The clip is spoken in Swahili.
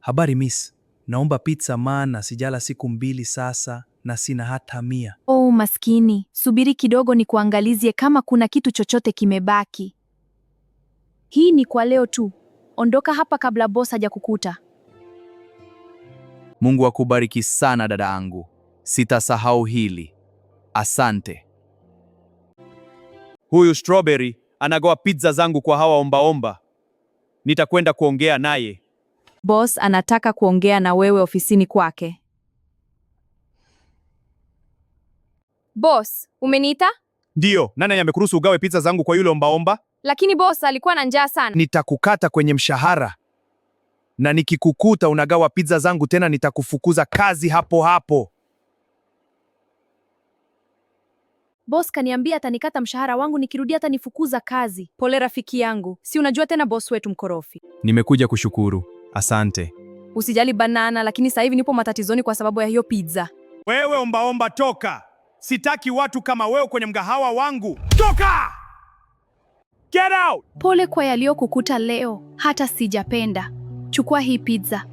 Habari miss, naomba pizza maana sijala siku 2 sasa na sina hata 100. Oh, maskini, subiri kidogo ni kuangalizie kama kuna kitu chochote kimebaki. Hii ni kwa leo tu. Ondoka hapa kabla boss hajakukuta. Mungu akubariki sana dada angu. Sitasahau hili. Asante. Huyu Strawberry anagawa pizza zangu kwa hawa ombaomba. Nitakwenda kuongea naye. Boss anataka kuongea na wewe ofisini kwake. Boss, umeniita? Ndiyo, nani amekuruhusu ugawe pizza zangu kwa yule ombaomba? Lakini boss alikuwa na njaa sana. Nitakukata kwenye mshahara, na nikikukuta unagawa pizza zangu tena nitakufukuza kazi hapo hapo. Boss kaniambia atanikata mshahara wangu nikirudia atanifukuza kazi. Pole rafiki yangu, si unajua tena boss wetu mkorofi. Nimekuja kushukuru. Asante. Usijali banana, lakini sasa hivi nipo matatizoni kwa sababu ya hiyo pizza. Wewe ombaomba, toka! Sitaki watu kama wewe kwenye mgahawa wangu. Toka! Get out! Pole kwa yaliyokukuta leo, hata sijapenda. Chukua hii pizza.